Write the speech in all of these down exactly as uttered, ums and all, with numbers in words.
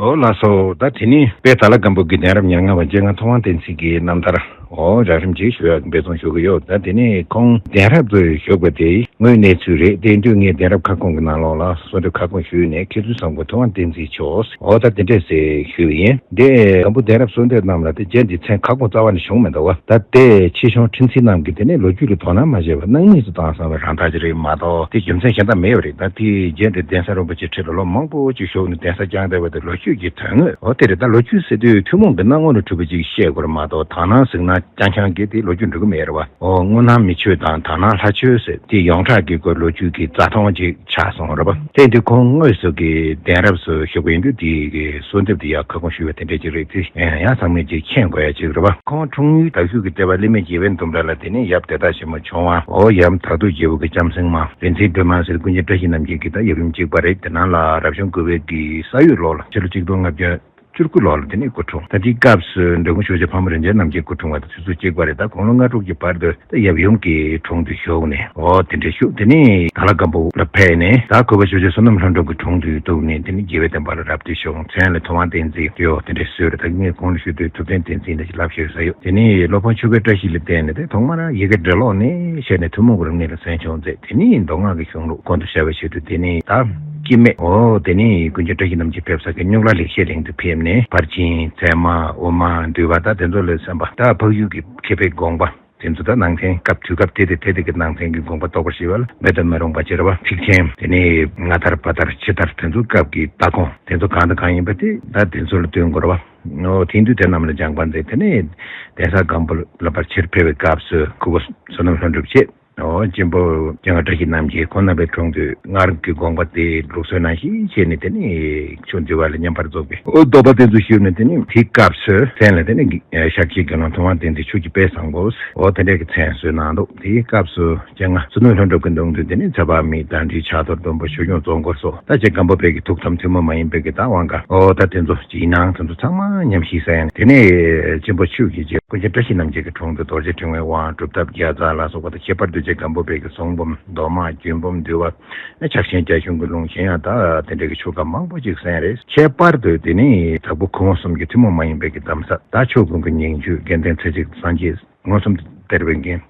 ཨོ་ལགས་སོ། ད་དེ་ནི་དཔལ་ད་ལ་སྒམ་པོ་གི་གདན་རབས་ཉེར་ལྔ་པ་རྗེ་ང་ཐུབ་དབང་བསྟན་འཛིན་གྱི་རྣམ་ཐར། ཨོ་རགས་རིམ་ཅིག་ཞུ་ཡག་འབད་བརྩོན་ཞུ་གི་ཡོད། ད་དེ་ནི་ཁོང་གདན་རབས་སུ་བཞུགས་པ་དེ་དངོས་གནས་ཚུལ་རེད། དེ་དུས་ངས་གདན་རབས་ཁ་སྐོང་གི་ནང་ལོགས་ལ་གསོལ་འདེབས་ཁ་སྐོང་ཞུས་ནས་མཁས་བཙུན་བཟང་པོ་ཐུབ་དབང་བསྟན་འཛིན་མཆོག་ཨོ་ད་དེ་འདྲས་ཟེར་ཞུས་པ་ཡིན། དེ་སྒམ་པོ་གདན་རབས་གསོལ་འདེབས་རྣམས་ལ་དེ་རྗེ་འདི་མཚན་ཁ་སྐོང་རྩ་བ་ནས་བྱུང་མི་འདུག་བ། ད་དེ་ཆེ་ཆུང་ཁྲི་འཛིན་རྣམས་ཀྱིས་དེ་ནས་ལོ་རྒྱུས་ལ་དོ་སྣང་མ་བྱས་པར་སྣང་མེད་དུ་བཏང་བསམ་པའི་རང་ཐག་ཅིག་རེད་མ་གཏོགས། དེ་རྒྱུ་མཚན་གཞན་དག་མེད་པ་རེད། ད་དེ་རྗེ་འདི་གདན་ས་རིན་པོ་ཆེ་ཁྲི་ལ་ལོ་མང་པོ་ཅིག་བཞུགས་ནས་གདན་ས་བསྐྱངས་བསྡད་པ་དེ་ལོ་རྒྱུས་ཀྱི་དོན་དངོས། འོ་དེ་རེད། ད་ལོ་རྒྱུས་ཟེར་དུས་ཐུན་མོང་གི་སྣང་ངོ་ལ་གྲུབ་པ་ཅིག་བཤད་དགོས་རེད་མ་གཏོགས། དག་སྣང་གཟིགས་སྣང་རྐྱང་རྐྱང་གིས་དེ་ལོ་རྒྱུས་འགྲོ་གི་མེད་རེད་བ། ཨོ་དངོས་སྣང་མི་ཆོས་དང་དག་སྣང་ལྷ་ཆོས་ཟེར་དེ་ཡོངས་གྲགས་ཀྱི་སྐོར་ལོ་རྒྱུས་ཀྱི་རྩ་མཐོང་ཅིག་ཆགས་སོང་རེད་པ། དེ་དུས་ཁོང་དངོས་སུ་གི་གདན་རབས་སུ་བཞུགས་པ་ཡིན་དུས་དེ་གི་གསོལ་འདེབས་དེ་ཡག་ཁ་སྐོང་ཞུས་པ་དེ་འདྲས་ཅིག་རེད་དེ། ཡང་ཚང་མས་ཅིག་མཁྱེན་དགོས་ཡ་ཅིག་རེད་པ། ཁོང་འཁྲུངས་ཡུལ་དག་ཤུལ་གྱི་ལྟེ་བ་གླིང་མེ་རྗེ་བཙུན་ལྡུམ་ར་ལ། དེ་ནས་ཡབ་དེ་དག་ཆེན་མོ་ཆུང་བ། ཨོ་ཡབ་དྭགས་ཐུབ་རྒྱལ་པོ་གི་ལྕམ་སྲིང་མ། རིག་འཛིན་སྒྲོལ་མ་ཟེར་ཀུན་མཁྱེན་བཀྲ་ཤིས་རྣམ་རྒྱལ་གྱི་ད་ཡབ་ཡུམ་གཅིག་པ་རེད། དེ་ནང་ལ་རབ་བྱུང་དགུ་པའི་གི་ས་ཡོས་ལོ་ལ་ཕྱི་ལོ་ཆིག་སྟོང་ལྔ་བརྒྱ་བཅུ་དགུ་ལོ་ལ་དེ་ནས་སྐུ་འཁྲུངས། ད་དེའི་སྐབས་སུ་འབྲི་གུང་ཆོས་རྗེ་ཕག་མོ་རིན་ཆེན་རྣམ་རྒྱལ་སྐུ་འཁྲུངས་པ་དང་དུས་ཚོད་གཅིག་པ་རེད། ད་དགུང་ལོ་ལྔ་དྲུག་གི་བར་དུ་ད་ཡབ་ཡུམ་གྱི་དྲུང་དུ་བཞུགས་ནས་ཨོ་དེ་འདྲ་བཞུགས། དེ་ནས་ད་ལ་སྒམ་པོ་ལ་ཕེབས་ནས་ད་གུས་པ་ཆོས་རྗེ་བསོད་ནམས་ལྷུན་གྲུབ་ཀྱི་དྲུང་དུ་གཏུགས་ནས་དེ་ནས་རྒྱལ་བའི་བསྟན་པ་ལ་རབ་ཏུ་བྱུང་། མཚན་ལ་ཐུབ་དབང་བསྟན་འཛིན་ཡོད། དེ་འདྲ་ཞུས་རེད། ད་ངས་གོང་ལ་ཞུས་དུས་ཐུབ་བསྟན་བསྟན་འཛིན་ལ་ཞིག་ལབ་ཤེས་ས་ཡོད། དེ་ནས་སློབ་དཔོན་ཆོས་དཔལ་བཀྲ་ཤིས་ལ་བསྟེན་ནས་དེ་ཐོག་མར་ཡི་གེ་འབྲི་ཀློག་ནས་བཤད་ནས་ཐུན་མོང་གི་རིག་གནས་ལ་སྦྱོང་མཛད། དེ་ནས་མདོ་སྔགས་ཀྱི་གཞུང་ལུགས་ཀུན་ཏུ་ཤར་བའི་ཆེད་དུ་དེ་ནས་ད་སྐྱེ་དམན་ཨོ་དེ་ནས་ཀུན་མཁྱེན་བཀྲ་ཤིས་རྣམ་རྒྱལ་ཕེབས་ས་གི་སྨྱུག་ལ་ལེགས་བཤད་གླིང་དུ་ཕེབས་ནས་ཕར་ཕྱིན་ཚད་མ་དབུ་མ་འདུས་པ་ད་དེ་ཚོ་ལ་སེམས་པ་ད་འཕགས་ཡུལ་གྱི་མཁས་པའི་དགོངས་པ་དེ་ཚོ་ད་ནང་ཚན་སྐབས་དུས་སྐབས་དེ་དེ་དེ་དེ་གི་ནང་ཚན་གྱི་དགོངས་པ་རྟོགས་པར་བྱེད་པ་ལ་མེད་དུ་མི་རུང་བ་ཅིག་རེད་པ། ཚིགས་བཅད་དེ་ནས་སྔ་དར་བར་དར་ཕྱི་དར་དེ་ཚོ་སྐབས་ཀྱི་ལྟ་དགོངས་དེ་ཚོ་གང་དང་གང་ཡིན་པ་དེ་ད་དེ་ཚོ་ལ་བསྟུན་དགོས་རེད་པ། ཨོ་དེང་དུས་དེ་རྣམས་ལ་སྦྱངས་པ་མཛད། དེ་ནས་གདན་ས་སྒམ་པོ་ལ་ཕར་ཕྱིར་ཕེབས་པའི་སྐབས་སུ་གུས་པ་བསོད་ནམས་ལྷུན་གྲུབ་བཅས། ཨོ་གཅེན་པོ་སྐྱེ་ལྔ་བཀྲ་ཤིས་རྣམ་རྒྱལ་ཁོང་རྣམ་པའི་དྲུང་དུ་སྔར་གྱི་དགོངས་པ་དེ་ལུགས་སྲོལ་ནང་བཞིན་བྱས་ནས་དེ་ནས་ཆོས་འདུལ་བ་ལ་བསྙེན་པར་རྫོགས་པའི་ཨོ་བསྟོད་པ་དེ་ཚོ་ཞུས་ནས་དེ་ནས་དེའི་སྐབས་སུ་མཚན་ལ་དེ་ནས་ཤཱཀྱའི་དགེ་སློང་ཐུབ་དབང་བསྟན་འཛིན་ཆོས་ཀྱི་དཔལ་བཟང་པོ་ཨོ་དེ་འདྲས་ཀྱི་མཚན་གསོལ་གནང་འདུག་དེའི་སྐབས་སུ་སྤྱན་སྔ་བསོད་ནམས་ལྷུན་གྲུབ་ཀྱི་གདུང་དུ་དེ་ནས་ཚེ་དཔག་མེད་ཟླ་སྒྲིལ་ཕྱག་རྡོར་སྡོང་པོ་ཞོལ་རྒྱུན་རྫོང་སྐོར་སོགས་ད་ཅེ་སྒམ་པོ་པའི་གི་ཐུགས་དམ་ཐུན་མོང་མ་ཡིན་པའི་གི་ད་དབང་བཀའ་ཨོ་ད་དེ་ཚོ་ཅིག་ཡིན་ནའང་དེ་ཚོ་ཚང་མ་ཉམས་ཞིབ་གསན། དེ་ནས་གཅེན་པོ་ཆོས་ཀྱི་རྗེ་ཀུན་མཁྱེན་བཀྲ་ཤིས་རྣམ་རྒྱལ་གྱི་དྲུང་དུ་རྡོ་རྗེ་ཕྲེང་བའི་དབང་སྒྲུབ་ཐབས་བརྒྱ་རྩ་ལ་སོགས་པ་དང་ཁྱད་པར་དུ་ཅེ་སྒམ་པོ་པའི་གི་གཟུངས་འབུམ་མདོ་མང་རྒྱུད་འབུམ་འདུལ་བ་ཕྱག་ཆེན་རྒྱ་གཞུང་གི་ལུང་གཞན་ཡང་ད་དེ་འདྲའི་གི་ཆོས་བཀའ་མང་པོ་ཅིག་གསན་རེད། ཁྱད་པར་དུ་དེ་ནས་དྭགས་པོ་ཁུ་དབོན་གསུམ་གྱི་ཐུན་མོང་མ་ཡིན་པའི་གི་གདམས་ཟབ་ད་ཆོས་ཀུན་གྱི་ཉིང་བཅུད་དགེ་ལྡན་ཚེ་གཅིག་སངས་རྒྱས། མངོན་སུམ་དུ་སྟེར་བའི་འགན།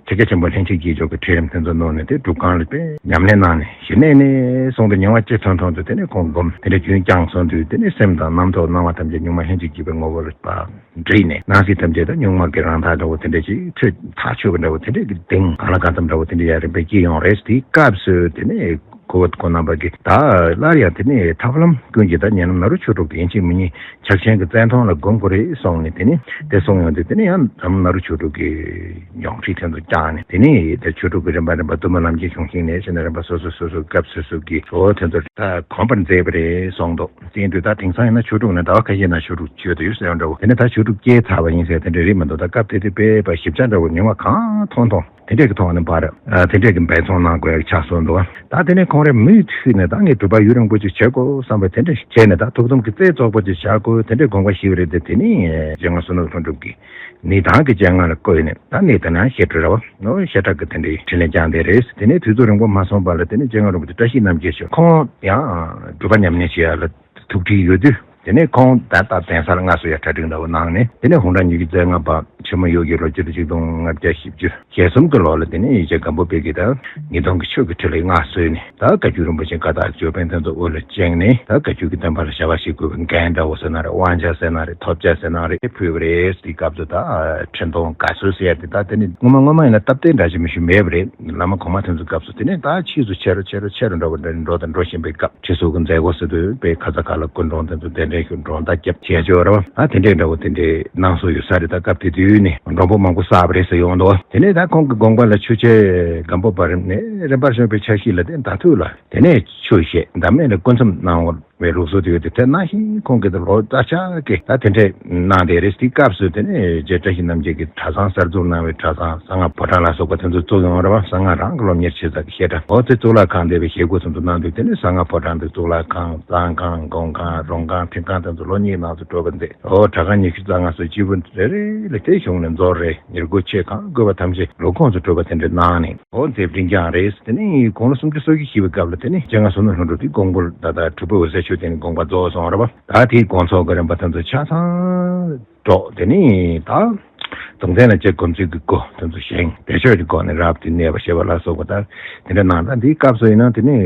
ཆོས་རྒྱལ་ཆེན་པོ་ལྷན་ཅིག་སྐྱེས་མཆོག་གི་ཁྲིད་རིམ་དེ་ཚོ་ནང་ནས་དེ་སྒྲུབ་ཁང་ལ་དཔེ་ཉམས་ལེན་གནང་ནས་གཞི་གནས་ནས་གསུངས་ཏེ་མྱོང་བ་ལྕེ་ཐོན་ཐོན་དུ་དེ་ནས་ཁོང་སྒོམ་དེ་འདྲ་རྒྱུན་བསྐྱངས་སོང་དུས་དེ་ནས་སེམས་དང་རྣམ་རྟོག་སྣང་བ་ཐམས་ཅད་གཉུག་མ་ལྷན་ཅིག་སྐྱེས་པའི་ངོ་བོ་ལ་བསྒྲིལ་ནས་སྣང་སྲིད་ཐམས་ཅད་དང་གཉུག་མ་གི་རང་ཐག་འདྲ་བོ་དེ་འདྲ་ཅིག་ཐོད་ཐག་ཆོད་པ་འདྲ་བོ་དེ་འདྲ་གི་གདེང་གང་ལ་གང་འཚམ་འདྲ་བོ་དེ་འདྲ་ཡང་རིམ་པས་སྐྱེས་ཡོང་རེད། དེའི་སྐབས་སུ་དེ་ནས། ཁོ་བོ་ཁོང་རྣམ་པ་གིས་ད་སླར་ཡང་དེ་ནས་ཐབས་ལམ་ཀུན་གྱིས་ད་ཉེ་ལམ་ནཱ་རོ་ཆོས་དྲུག་གི་ཡིན་གཅིག་མིན་གཉིས་ཕྱག་ཆེན་གྱི་བཙན་ཐོང་ལ་སྒོམ་དགོས་རེད་གསུངས་ནས་དེ་ནས་དེ་གསུངས་ཡོང་དུས་དེ་ནས་ཡང་ལམ་ནཱ་རོ་ཆོས་དྲུག་གི་ཡོངས་ཁྲིད་དེ་ཚོ་བསྐྱངས་ནས་དེ་ནས་དེ་ཆོས་དྲུག་གི་རིམ་པ་རིམ་པ་དུ་མ་ལམ་གྱི་གཞུང་ཤིང་ནས་ཕྱི་ནས་རིམ་པ་སོ་སོ་སོ་སོའི་སྐབས་སོ་སོ་གི་གཙོ་བོ་དེ་ཚོ་ད་གོམས་པར་མཛད་པ་རེད་གསུངས་འདུག་དེ་ཡིན་དུས་ད་དེང་སང་ཡིན་ན་ཆོས་དྲུག་ནི་ཟླ་བ་ཁ་ཤས་ན་ཆོས་དྲུག་ཆོད་དུ་ཡོད་ཟེར་ཡོང་འདྲ་བོ་དེ་ནས་ད་ཆོས་དྲུག་སྐྱེས་ཚར་བ་ཡིན་ཟེར་དེ་འདྲ་རེད་མི་འདུག་ད་སྐབས་དེ་དུས་དཔེ་བ་ཞིབ་ཆ་འདྲ་བོ་ཉུང་བ་གང་མཐོང་མཐོང་། དེ་འདྲས་ཀྱི་ཐོག་ནས་འབར། ཨ་དེ་འདྲས་ཀྱི་འབད་བརྩོན་གནང་དགོས་ཡག་ཆགས་སོང་འདུག་ད་དེ་ནས་ཁོང་རང་མུ་མཐུད་ནས་ད་ངས་སྒྲུབ་པ་ཡུན་རིང་པོ་ཅིག་བྱེད་དགོས་བསམ་པའི་དེ་འདྲས་བྱས་ནས་ད་ཐུགས་དམ་གྱི་རྩལ་རྫོགས་པོ་ཅིག་བྱ་དགོས་དེ་འདྲས་དགོངས་པ་བཞེས་པ་རེད་དེ། དེ་ནས་སྤྱན་སྔ་བསོད་ནམས་ལྷུན་གྲུབ་ཀྱིས་ནི་དང་གི་སྤྱན་སྔ་ལ་བཀོད་ནས་ད་ནི་དེ་ན་བཤད་སྒྲུབ་ར་བ་ནོ་བཤད་གྲྭ་གི་དེ་འདྲས་འཕྲིན་ལས་བསྐྱངས་དེ་རེད། དེ་ནས་དུས་ཚོད་རིང་པོ་མ་སོང་བ་ལ་དེ་ནས་སྤྱན་སྔ་རིན་པོ་ཆེ་བཀྲ་ཤིས་རྣམ་རྒྱལ་མཆོག་ཁོང་ཡང་སྒྲུབ་པ་ཉམས་ལེན་བྱེད་ཡག་ལ། ཐུགས་ཁྲལ་ཡོད་དུས། དེ་ནས་ཁོང་ད་ལྟ་གདན་སར་མངའ་གསོལ་ཡ་གྲ་སྒྲིག་འདྲ་བོ་གནང་ནས་དེ་ནས་ཧཱུྃ་ཕྲུག་ཉི་ཤུ་རྩ་ལྔ་པ་ཆེན་མོ་ཡོ་གི་ལོ་སྤྱི་ལོ་ཆིག་སྟོང་ལྔ་བརྒྱ་བཞི་བཅུ་ཞེ་གསུམ་གྱི་ལོ་ལ་དེ་ནས་ཡེ་ཤེས་སྒམ་པོ་པའི་གི་ད་ཉིས་སྟོང་གི་ཆོས་ཀྱི་ཁྲིད་ལ་མངའ་གསོལ་ནས་ད་བཀའ་བརྒྱུད་རིན་པོ་ཆེ་བཀའ་རྟགས་ཅོད་པན་དེ་ཚོ་དབུ་ལ་བཅངས་ནས་ད་བཀའ་བརྒྱུད་ཀྱི་བསྟན་པ་ལ་བྱ་བ་བྱེད་དགོས་པའི་འགན་འདྲ་བོ་ཟེར་ན་རེད། དབང་ཆ་ཟེར་ན་རེད། ཐོབ་ཆ་ཟེར་ན་རེད། ཕུལ་བ་རེད། དེའི་སྐབས་སུ་ད་འཕྲིན་གཏོང་དགའ་གསོལ་ཟེར་ཡ་དེ་ད་དེ་ནི་སྔོན་མ་སྔོན་མ་ཡིན་ན་སྟབས་བདེ་འདྲ་ཞིག་མི་ཞུ་མེད་པ་རེད། བླ་མ་གོང་མ་དེ་ཚོའི་སྐབས་སུ་དེ་ནས་ད་ཕྱིས་སུ་ཆེ་རུ་ཆེ་རུ་ཆེ་རུ་འགྲོ་བ་འདྲ་འགྲོ་དང་འགྲོ་བཞིན་པའི་སྐབས། ཁྲི་ཟུར་གྱི་མཛད་སྒོ་ཟེར་དུས་དཔེ་ཁ་ས་ཁ་ལ་སྐུ་མགྲོན་དེ་ཚོ་གདན་འདྲེན་ཞུ་མགྲོན་བརྡ་རྒྱབ་བྱས་ཆོག་ར་བ། ཨ་དེ་འདྲའི་འདྲ་བོ་དེ་འདྲའི་གནང་སྲོལ་ཡོད་ས་རེད། ད་སྐབས་དེ་དུས་ནི་མགྲོན་པོ་མང་པོ་བསགས་པ་རེད་ཟེར་ཡོང་འདུག་དེ་ནས་ད་ཁོང་གི་དགོངས་པ་ལ་ཆོས་རྗེ་སྒམ་པོ་པ་རིམ་ནས་རིམ་པར་བྱོན་པའི་ཆ་ཤས་ལ་དེ་ད་ཐུག་ལ་དེ་ནས་ཆོས་བཤད་འདབ་མས་ལ་སྐུ་མཚམས་གནང་བ་བའི་ལུགས་སྲོལ་དེ་ཡོད་དེ། དེ་ནང་བཞིན་ཁོང་གིས་ད་ལོ་ལྟར་ཆགས་ཀྱི་ད་དེ་འདྲས་གནང་བསྡད་རེད། དེའི་སྐབས་སུ་དེ་ནས་རྗེ་བཀྲ་ཤིས་རྣམ་རྒྱལ་གྱིས་གྲྭ་ཚང་གསར་འཛུགས་གནང་བའི་གྲྭ་ཚང་གསང་སྔགས་ཕོ་བྲང་ལ་སོགས་པ་དེ་ཚོ་བཙུགས་ཡོང་རེད་བ། གསང་སྔགས་རང་གི་སློབ་གཉེར་བྱེད་ས་ཀྱི་བཤད་གྲྭ་འོ་དེ་གཙུག་ལག་ཁང་འདས་པའི་ཞལ་སྒོ་ཚོ་ཚོ་གནང་དུས་དེ་ནས་གསང་སྔགས་ཕོ་བྲང་དེ་གཙུག་ལག་ཁང་གཙང་ཁང་སྒོམ་ཁང་རོང་ཁང་ཁྲིམས་ཁང་དེ་ཚོ་ལོ་གཉིས་ནང་དུ་གྲུབ་པ་མཛད། འོ་གྲྭ་ཁང་ཉི་ཤུ་རྩ་ལྔ་སོགས་སྤྱི་བོ་རེ་རེ་ལ་དེ་གཞུང་ནས་མཛོ་རེ་ཉེར་དགུ་ཆས་གང་དགོས་པ་ཐམས་ཅད་ལོ་ཁོངས་སུ་གྲུབ་པ་དེ་འདྲ་གནང་ནས། འོ་མཛད་འཕྲིན་བསྐྱངས་རེད། དེ་ནས་དགུང་ལོ་སུམ་ཅུ་སོ་བཞི་བཞེས་པའི་སྐབས་ལ་དེ་ནས་སྤྱན་སྔ་བསོད་ནམས་ལྷུན་གྲུབ་དེ་ཀོང་པོར་ད་ལྟ་གྲུབ་པའི་འོད་ཟེར་ དུས་དེ་ནི་དགོངས་པ་རྫོགས་སོང་རེད་པ། ད་དེའི་དགོངས་རྫོགས་ཀྱི་རིམ་པ་དེ་ཚོ་ཆ་ཚང་སྒྲོག་དེ་ནི་ད་གདུང་ཚན་ལ་བཅས་སྒོམ་ཚུལ་གྱི་སྒོ་དེ་ཚོ་བཞེངས་བདེ་མཆོག་གི་སྒོ་ནས་རབ་ཏུ་གནས་པ་ཞེས་པ་ལ་སོགས་པ་ལྟར་དེ་འདྲ་གནང་། ད་འདིའི་སྐབས་སུ་ཡིན་ན་དེ་ནི་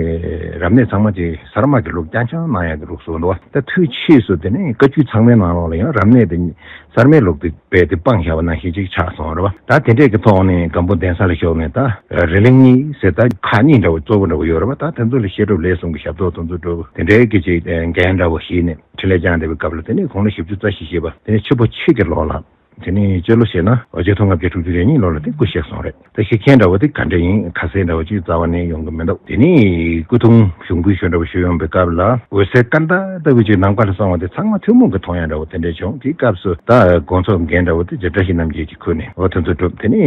རབ་གནས་ཚང་མ་ཅིག་གསར་མ་གི་ལུགས་རྐྱང་རྐྱང་གནང་ཡག་གི་ལུགས་སུ་འདུག་བ། ད་དུས་ཕྱིས་སུ་དེ་ནི་བཀའ་བརྒྱུད་ཚང་མའི་ནང་ལོགས་ལ་ཡང་རབ་གནས་དེ་གསར་མའི་ལུགས་དེ་རྦད་དེ་སྤངས་བཞག་པ་ནང་བཞིན་ཅིག་ཆགས་སོང་རེད་བ། ད་དེ་འདྲས་ཀྱི་ཐོག་ནས་སྒམ་པོ་གདན་ས་ལ་བཞུགས་ནས་ད་རི་གླིང་གཉིས་ཟེར་ད་ཁག་གཉིས་འདྲ་བོ་གཙོ་བོ་འདྲ་བོ་ཡོད་རེད་བ། ད་དེ་ཚོ་ལ་བཤད་སྒྲུབ་ལས་གསུམ་གྱི་ཞབས་ཏོག་དེ་ཚོ་སྒྲུབ་དེ་འདྲའི་གི་ཅིག་འགན་འདྲ་བོ་བཞེས་ནས་འཕྲིན་ལས་བསྐྱངས་བསྡད་པའི་སྐབས་ལ་དེ་ནས་དགུང་ལོ་བཞི་བཅུ་རྩ་བཞི་བཞེས་པ་དེ་ནས་ཆུ་ཕོ་ཆེ་གི་ལོ་ལ། དེ་ནས་སྤྱི་ལོ་བྱས་ན་ལོ་རྒྱུས་ཐོག་ལྔ་བརྒྱ་དྲུག་ཅུ་རེ་གཉིས་ལོ་ལ་དེ་སྐུ་གཤེགས་སོང་རེད། ད་གཤེགས་མཁན་འདྲ་བོ་དེ་ག་འདྲ་ཡིན་ཁ་གསལ་འདྲ་བོ་ཅིག་རྩ་བ་ནས་ཡོང་གི་མི་འདུག་དེ་ནས་སྐུ་གདུང་གཞུང་འབུལ་ཞུ་འདྲ་བོ་ཞུ་ཡོང་པའི་སྐབས་ལ་འོད་ཟེར་སྐར་མདའ་ལྟ་བུ་ཅིག་ནམ་མཁའ་ལ་སོང་བ་དེ་ཚང་མ་ཐུན་མོང་གི་མཐོང་ཡ་འདྲ་བོ་དེ་འདྲ་བྱུང་། དེའི་སྐབས་སུ་ད་དགོངས་རྫོགས་འགན་འདྲ་བོ་དེ་རྗེ་བཀྲ་ཤིས་རྣམ་རྒྱལ་གྱིས་ཁུར་ནས་འོ་དེ་ཚོ་གྲུབ། དེ་ནས་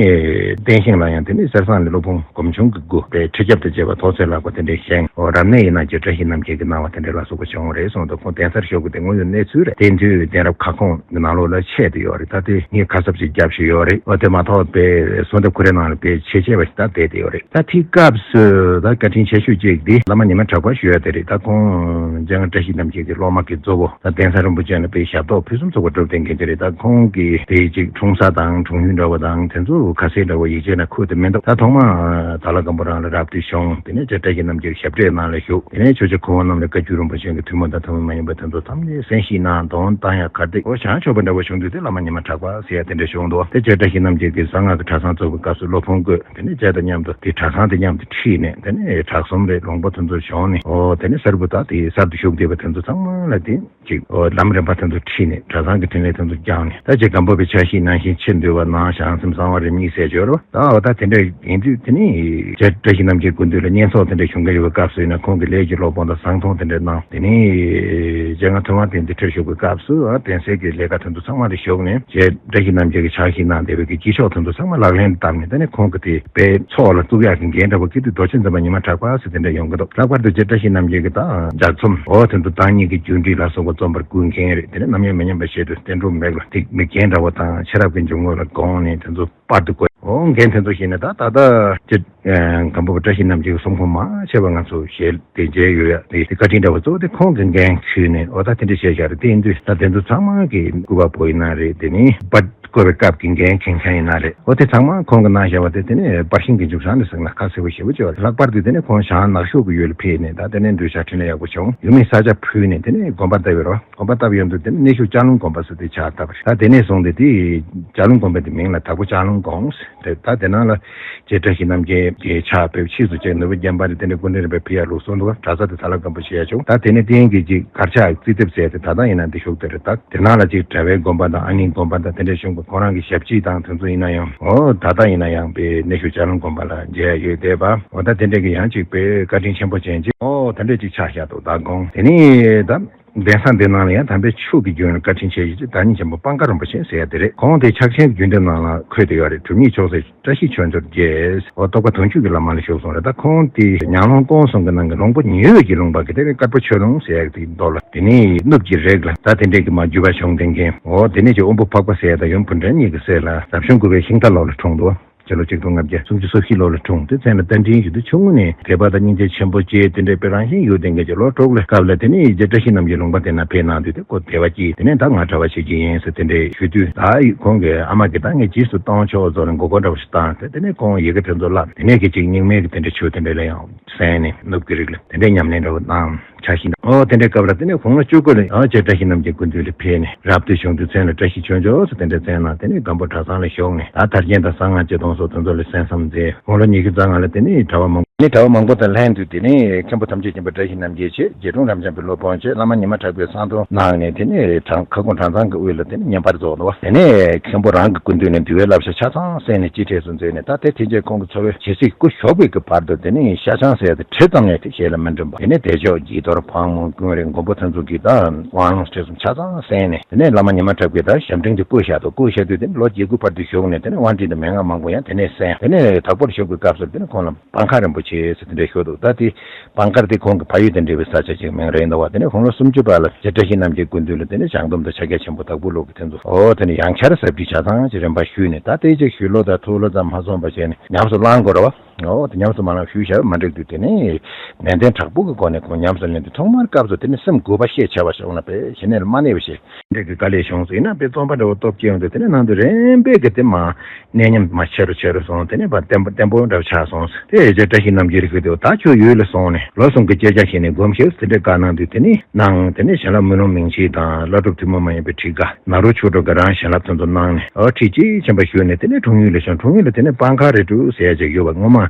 བསྟན་ཞིང་ལ་ཡང་དེ་ནས་གསེར་ཟངས་ལས་སློབ་དཔོན་སྒོམ་ཆུང་གི་སྐུ་དཔེ་ཁྲི་རྒྱབ་དང་བཅས་པ་ཐོག་ཚད་ལྷག་པ་དེ་འདྲ་བཞེངས། འོ་རབ་གནས་ཡིན་ན་རྗེ་བཀྲ་ཤིས་རྣམ་རྒྱལ་གྱིས་གནང་བ་དེ་འདྲ་ལ་སོགས་པ་བྱུང་བ་རེད་གསུངས་འདུག་ཁོང་གདན་སར་བཞུགས་པའི་དེ་དངོས་ཡོད་གནས་ཚུལ་རེད། དེ་དུས་གདན་རབས་ཁ་སྐོང་གི་ནང་ལོགས་ལ་ཆད་དེ་ཡོད་རེད། ད་དེ་ངས་ཁ་གསབ་ཅིག་རྒྱབ་བཞིན་ཡོད་རེད། འོ་དེ་མ་གཏོགས་དཔེ་བསོད་ནམས་ཁུ་རའི་ནང་ལ་དཔེ་ཆེ་ཆེ་བ་ཞིག་ད་བསྡད་དེ་ཡོད་རེད། ད་དེའི་སྐབས་སུ་ད་བཀའ་དྲིན་ཆེ་ཤོས་གཅིག་དེ་བླ་མ་ཉི་མ་གྲགས་པ་ཞུ་ཡ་དེ་རེད། ད་ཁོང་འཇམ་དབྱངས་བཀྲ་ཤིས་རྣམ་རྒྱལ་གྱི་སློབ་མ་གི་གཙོ་བོ་ད་གདན་ས་རིན་པོ་ཆེ་ལ་དཔེ་ཞབས་ཏོག་ཕུན་སུམ་ཚོགས་པ་སྒྲུབ་བསྡད་མཁན་དེ་རེད། ད་ཁོང་གིས་དེ་གཅིག་འཁྲུངས་ས་དང་འཁྲུངས་ཡུལ་འདྲ་བོ་དང་དེ་ཚོ་ཁ་གསལ་འདྲ་བོ་ཡིག་ཆའི་ནང་འཁོད་དེ་མི་འདུག་ད་ཐོག་མ་དྭགས་ལྷ་སྒམ་པོ་རང་ལ་རབ་ཏུ་བྱུང་། དེ་ནས་རྗེ་བཀྲ་ཤིས་རྣམ་རྒྱལ་ཞབས་གྲས་ནང་ལ་བཞུགས། དེ་ནས་ཆོས་རྗེ་ཁུ་དབོན་རྣམས་ལ་བཀའ་བརྒྱུད་རིན་པོ་ཆེ་གི་ཐུན་མོང་དང་ཐུན་མོང་མ་ཡིན་པ་དེ་ཚོ་ཐམས་ཅད་གསན་བཞེས་གནང་། དོན་བཏང་ཡ་གར་སྟེགས་འོ་བྱང་ཆོག་པ་འདྲ་བོ་བྱུང་དུས་དེ་བླ་མ་ཉི་མ་གྲགས་པ་ཟེར་ཡ་དེ་འདྲ་བྱུང་འདུག་དེ་རྗེ་བཀྲ་ཤིས་རྣམ་རྒྱལ་གྱིས་གསང་སྔགས་ཀྱི་གྲྭ་ཚང་བཙུགས་པའི་སྐབས་སུ་སློབ་དཔོན་བསྐོས། དེ་ནས་རྗེ་དང་མཉམ་དུ་དེ་གྲྭ་ཚང་དེ་མཉམ་དུ་ཁྲིད་ནས་དེ་ནས་གྲྭ་གསུམ་རེད་ལུང་པ་དེ་ཚོ་བྱུང་ནས་འོ་དེ་ནས་གསར་བུ་དག་དེ་གསར་དུ་ཞུགས་བསྡད་པ་དེ་ཚོ་ཚང་མ་ལ་དེ། ཅིག་འོ་ལམ་རིམ་པ་དེ་ཚོ་ཁྲིད་ནས་གྲྭ་ཚང་གི་འཕྲིན་ལས་དེ་ཚོ་སྦྱངས་ནས་ད་ཅིག་སྒམ་པོ་པའི་ཕྱག་བཞེས་གནང་བཞིན་ཆེས་འདུལ་བ་ནང་བྱང་སེམས་གསང་བ་རིམ་གཉིས་ཟེར་ཡོད་རེད། ད་འོ་ད་དེ་འདྲ་ཡིན་དུས་དེ་ནི་རྗེ་བཀྲ་ཤིས་རྣམ་རྒྱལ་སྐུ་མདུན་ལ་བསྙེན་ཚོགས་དེ་འདྲ་ཞུ་མཁན་ཡོད་པའི་སྐབས་སུ་ཡིན་ན་ཁོང་གི་ལས་ཀྱི་སློབ་དཔོན་དང་ཟངས་མཐོང་དེ་འདྲ་གནང་། དེ་ནི་རྗེ་ང་ཐུབ་དབང་བསྟན་འཛིན་ཁྲིར་བཞུགས་པའི་སྐབས་སུ་འོ་གདན་སའི་གི་ལས་ཀ་དེ་ཚོ་ཚང་མ་ལ་ཞུགས་ནས་རྗེ་བཀྲ་ཤིས་རྣམ་རྒྱལ་གྱི་ཕྱག་བཞེས་གནང་བསྡད་པའི་གི་གྱི་ཤོག་དེ་ཚོ་ཚང་མ་ལག་ལེན་དུ་བསྟར་ནས་དེ་ནི་ཁོང་གི་དེ་དཔེ་ཚོགས་ལ་བཙུགས་ཡག་གི་འགན་འདྲ་བོ་ཀི་དུ་རྡོ་རྗེ་འཛིན་པ་ཉི་མ་གྲགས་པ་ཟེར་དེ་འདྲ་ཡོང་གི་འདུག་ལྷག་པར་དུ་རྗེ་བཀྲ་ཤིས་རྣམ་རྒྱལ་གྱི་དང་ལྗགས་རྩོམ་འོ་དེ་ཚོ་བདག་ཉིད་ཀྱི་རྒྱུད་འགྲེལ་ལ་སོགས་པ་རྩོམ་པར་བསྐུལ་མཁན་རེད། དེ་ནས་རྣམ་གཡེང་མི་ཉམས་པའི་ཆེད་དུ་བསྟན་སྒྲུབ་མེད་ལ་ཏིག་མི་རྒན་འདྲ་བོ་དང་ཤེས་རབ་ཀྱི་འཇུག་ངོགས་ལ་དགོངས་ནས་དེ་ཚོ་པར་དུ་བཀོད། འོ་འགན་དེ་ཚོ་བཞེས་ནས་ད་ད་ལྟ་རྗེ་སྒམ་པོ་པ་བཀྲ་ཤིས་རྣམ་རྒྱལ་གྱི་གསུང་འབུམ་མང་ཆེ་བ་ང་ཚོ་ཞལ་དེ་མཇལ་ཡོད་ཡ་དེ་དེ་བཀའ་དྲིན་འདྲ་བོ་གཙོ་བོ་དེ་ཁོང་གི་འགན་ཁུར་ནས་འོ་ད་དེ་འདྲ་བྱས་བཞག་རེད། དེ་ཡིན་དུས་ད་དེ་ཚོ་ཚང་མ་གི་སྐུ་པར་པོ་ཡིན་ན་རེད། དེ་ནི་པར་བཀོད་པའི་སྐབས་ཀྱི་འགན་འཁྱེར་མཁན་ཡིན་ན་རེད། འོ་དེ་ཚང་མ་ཁོང་གིས་གནང་བཞག་པ་དེ་དེ་ནས་པར་ཤིང་གི་མཇུག་སྲང་ནས་ཟིན་ན་ཁ་གསལ་པོ་ཞེ་པོ་ཅིག་ཡོད་རེད། ལྷག་པར་དུ་དེ་ནས་ཁོང་ཞང་ནག་ཤོག་གི་ཡུལ་ལ་ཕེབས་ནས་ད་དེ་ནས་འདུལ་བྱ་འཕྲིན་ལས་ཡག་པོ་བྱུང་། ཡུལ་མིས་ས་ཆ་ཕུལ་ནས་དེ་ནས་དགོན་པ་བཏབ་ཡོད་རེད། དགོན་པ་བཏབ་ཡོད་འདུག་དེ་ནས་གནས་ཤུལ་ལྕགས་ལུང་དགོན་པ་ཟེར་དེ་ཆགས་བཏབ་པ་རེད། ད་དེ་ནས་བཟུང་སྟེ་དེ་ལྕགས་ལུང་དགོན་པ་དེ་མིང་ལ་དྭགས་པོ་ལྕགས་ལུང་དགོན་ཟེར། ད་དེ་ནང་ལ་རྗེ་བཀྲ་ཤིས་རྣམ་རྒྱལ་གྱི་ཕྱག་དཔེ་ཕྱིས་སུ་བྱས་ནོར་བུ་བརྒྱ་འབར་རེ་དེ་འདྲ་སྐུ་ཕྲེང་རིམ་པས་ཕུལ་ཡ་ལུགས་སྲོལ་འདུག་གྲྭ་ས་དེ་ས་ལ་སྒམ་པོ་ཞེས་ཡ་བྱུང་། ད་དེ་ནས་རྟེན་གྱི་ཅིག་གར་ཕྱག་རྩིས་ཐེབས་ཟེར་ཏེ་ད་ལྟ་ཡིན་ན་འདི་བཞུགས་དེ་རེད། ད་དེ་ནང་ལ་ཅིག་གྲྭ་པའི་དགོན་པ་དང་ཨ་ནེའི་དགོན་པ་དང་དེ་འདྲ་བྱུང་བ་ཁོ་རང་གི་ཞབས་ཕྱི་དང་དེ་ཚོ་ཡིན་ན་ཡང་འོ་ད་ལྟ་ཡིན་ན་ཡང་དཔེ་གནས་ཤུལ་ལྕགས་ལུང་དགོན་པ་ལ་མཇལ་ཡ་ཡོད་བསྡད་པ། འོ་ད་དེ་འདྲ་གི་ཡང་ཅིག་དཔེ་བཀའ་དྲིན་ཆེན་པོ་ཅན་ཅིག་འོ་དེ་འདྲ་ཅིག་ཆགས་བཞག་འདུག་ད་དགོངས་དེ་ནས་ད། གདན་ས་འདི་ནང་ལ་ཡང་དམ་པའི་ཆོས་ཀྱི་རྒྱུན་ལ་བཀའ་དྲིན་ཆེ་ཞུ་རྒྱུ་བདག་ཉིད་ཆེན་པོ་པང་ཀ་རིན་པོ་ཆེ་ཟེར་ཡ་དེ་རེད། ཁོང་དེ་ཕྱག་ཆེན་རྒྱུན་འདི་ནང་ལ་འཁོད་དེ་ཡོད་རེད། གྲུབ་བརྙེས་མཆོག་སྲེད་བཀྲ་ཤིས་ཆོས་འབྱོར་རྒྱས། འོ་རྟོགས་པ་དོན་བཅུད་ཀྱི་བླ་མ་ལ་བཞུགས་སོང་རེད། ད་ཁོང་དེ་ཉང་ལོང་ཀོང་སོང་གི་ནང་གི་ལུང་པ་ཉི་འོད་ཀྱི་ལུང་པ་གི་དེ་ནི་དཀར་པོ་ཆོས་ལུང་ཟེར་ཡ་དེའི་མདོ་ལ་དེ་ནི་ནུབ་ཀྱི་རིགས་ལ་ད་དེ་འདྲས་ཀྱི་མ་བརྒྱུད་པ་བྱུང་བསྡད་མཁན་འོ་དེ་ནི་ཅིག་དབོན་པོ་འཕགས་པ་ཟེར་ཡ་དང་ཡུམ་བུ་འདྲེན་གཉིས་ཀྱི་སྲས་ལ་རབ་བྱུང་དགུ་པའི་ཤིང་རྟ་ལོ་ལ་འཁྲུངས་འདུག་སྤྱི་ལོ་ཆིག་སྟོང་ལྔ་བརྒྱ་སུམ་ཅུ་སོ་བཞི་ལོ་ལ་འཁྲུངས་ཏེ་མཚན་ལ་རྟ་མགྲིན་ཞུ་དུས་ཆུང་ངུ་ནས་དད་པ་དང་སྙིང་རྗེ་ཆེན་པོ་སྐྱེས། དེ་འདྲའི་དཔེ་རང་བཞིན་ཡོད་ལྡན་མཁན་གྱི་ལོ་དྲུག་ལོའི་སྐབས་ལ་དེ་ནས་རྗེ་བཀྲ་ཤིས་རྣམ་རྒྱལ་ལུང་པ་དེ་ན་ཕེབས་གནང་དུས་དེ་ཁོ་དད་པ་སྐྱེས། དེ་ནས་ད་ང་གྲྭ་པ་བྱེད་ཀྱི་ཡིན་ཟེར་དེ་འདྲའི་ཞུ་དུས་ད་ཁོང་གི་ཨ་མ་གིས་ད་ངས་རྗེས་སུ་གཏོང་ཆོག་ཟེར་ནས་མགོ་སྐོར་འདྲ་བོ་ཞིག་བཏང་སྟེ་དེ་ནས་ཁོང་ཡི་གེ་དེ་ཚོ་བསླབས། དེ་ནས་གི་ཅིག་རྙིང་མའི་གི་དེ་འདྲའི་ཆོས་དེ་འདྲ་ལ་ཡང་གསན་ནས་ནུབ་ཀྱི་རིགས་ལ་དེ་འདྲའི་ཉམས་ལེན་འདྲ་བོ་གནང་། ཆ་ཤིན་ཏུ། ཨོ་དེ་འདྲའི་སྐབས་ལ་དེ་ནས་དགུང་ལོ་བཅུ་དགུ་ལ་ཨོ་རྗེ་བཀྲ་ཤིས་རྣམ་རྒྱལ་སྐུ་མདུན་ལ་ཕེབས་ནས་རབ་ཏུ་བྱུང་དུས་མཚན་ལ་བཀྲ་ཤིས་ཆོས་འབྱོར་ཟེར་དེ་འདྲའི་མཚན་གནང་། དེ་ནས་སྒམ་པོ་གྲྭ་ཚང་ལ་བཞུགས་ནས་ད་དར་རྒྱན་དང་གསང་སྔགས་སྤྱི་དོན་སོགས་དེ་ཚོ་ལ་གསན་བསམ་མཛད། དགུང་ལོ་ཉི་ཤུ་རྩ་ལྔ་ལ་དེ་ནས་གྲྭ་པ་མང་པོ་ནས་གྲྭ་པ་མང་པོ་དང་ལྷན་དུ་དེ་ནས་མཁན་པོ་ཐམས་ཅད་མཁྱེན་པ་བཀྲ་ཤིས་རྣམ་རྒྱལ་བྱས། རྗེ་དྲུང་རབ་འབྱམས་པའི་སློབ་དཔོན་བྱས། བླ་མ་ཉི་མ་གྲགས་པའི་གསང་གཏོར་གནང་ནས་དེ་ནས་གྲྭ་ཁ་སྐོང་གྲྭ་ཚང་གི་དབུས་ལ་དེ་ནས་བསྙེན་པར་རྫོགས་འདུག་དེ་ནས་མཁན་པོ་རང་གི་སྐུ་མདུན་ནས་འདུལ་བའི་བསླབ་བྱ་ཆ་ཚང་གསན་ནས་སྤྱི་ཁྲེས་སུ་མཛད་ནས་ད་དེ་དེ་རྗེས་ཁོང་གི་འཚོ་བའི་ཇི་སྲིད་སྐུ་གཞོགས་པའི་གི་བར་དུ་དེ་ནས་ཤ་ཆང་ཟེར་ཏེ་དྲི་ཙམ་ཡང་དེ་ཞལ་ལ་མི་འགྲིམ་པ། དེ་ནས་བདེ་མཆོག་བགྱིས་གཏོར་ཕག་མོ་ཀུན་རིག་མགོན་པོ་དེ་ཚོ་གི་ད་དབང་ལུང་ཁྲིད་གསུམ་ཆ་ཚང་གསན་ནས་དེ་ནས་བླ་མ་ཉི་མ་གྲགས་པའི་ད་ཞབས་འབྲིང་དུ་བསྐོས་བཞག་འདུག་བསྐོས་བཞག་དུས་དེ་ནས་ལོ་བརྒྱད་དགུ་བར་དུ་བཞུགས་ནས་དེ་ནས་དབང་འབྲིང་དང་མན་ངག་མང་པོ་ཡང་དེ་ནས་གསན། དེ་ནས་དྭགས་པོར་བཞུགས་པའི་སྐབས་སུ་དེ་ནས་ཁོང་ལ་པང་ཁ་རིན་པོ་ཆེ་ཟེར་དེ་འདྲ་ཞུ་འདུག་ད་དེ་པང་ཁ་དེ་ཁོང་གི་ཕ་ཡུལ་དང་འབྲེལ་བའི་ས་ཆ་ཅིག་མིང་རེད་འདུག་བ། དེ་ནས་དགུང་ལོ་སུམ་ཅུ་པ་ལ་རྗེ་བཀྲ་ཤིས་རྣམ་རྒྱལ་སྐུ་མདུན་ལ་དེ་ནས་བྱང་སྡོམ་དང་ཕྱག་རྒྱ་ཆེན་པོ་དྭགས་པོའི་ལུགས་ཀྱི་དེ་ཚོ་ཨོ་དེ་ནས་ཡང་བསྐྱར་ཟབ་ཁྲིད་ཆ་ཚང་ཅིག་རིམ་པ་ཞུས་ནས་ད་དེ་ཅིག་ཞུས་ལོ་དང་ཐུགས་ལོ་ཙམ་མ་སོང་བ་བྱས་ནས་ཉམས་སུ་བླང་དགོས་རེད་བ། འོ་དེ་ཉམས་སུ་མ་བླངས་ཞུས་བྱ་བ་མ་འགྲིག་དུས་དེ་ནས་ནན་ཏན་དྲག་པོ་གི་སྒོ་ནས་ཁོང་ཉམས་སུ་ལེན་དུས་ཐོག་མར་སྐབས་སུ་དེ་ནས་སེམས་འགུག་པ་ཤས་ཆེ་བ་ཞིག་འོང་ན་པས་ཞེ་ནས་མ་གནས་པ་ཞིག་འདྲ་གི་དཀའ་ལས་བྱུང་ཟེར་ན་པའི་རྩོམ་པ་འདྲ་བོ་སྟོབས་སྐྱེ་ཡོང་དུས་དེ་ནས་ནང་དུ་རིམ་པས་ཀྱི་དེ་མ་གནས་ཉམས་མ་ཆེ་རུ་ཆེ་རུ་སོང་། དེ་ནས་པ་བརྟན་པོ་བརྟན་པོ་འདྲ་བོ་ཆགས་སོང་། དེ་ཡི་རྗེ་བཀྲ་ཤིས་རྣམ་རྒྱལ་ལ་ཞུས་ཏེ་ད་ཁྱོད་ཡུལ་ལ་སོང་ནས་ལོ་གསུམ་གྱི་སྐྱེ་རྒྱ་བྱས་ནས་སྒོམ་ཤེས་དེ་འདྲའི་བཀའ་གནང་དུས་དེ་ནས་ནང་དེ་ནས་བྱིན་རླབས་མུན་ལོང་མིང་ཆེན་དང་བླ་སྒྲུབ་ཐུན་མོང་མ་ཡིན་པའི་ཁྲིད་ཀ་ནཱ་རོ་ཆོས་གྲོགས་ཀྱི་རང་བྱིན་རླབས་དེ་ཚོ་གནང་ནས་ཨོ་ཁྲིད་ཅིག་ཆེན་པོ་ཞུས་ནས་དེ་ནས་འཁྲུངས་ཡུལ་ལ་བྱོན། འཁྲུངས་ཡུལ་ལ་དེ་ནས་པང་ཁ་རི་ཀྲུ་ཟེར་ཡ་ཅིག་ཡོད་པ་ངོ་མ།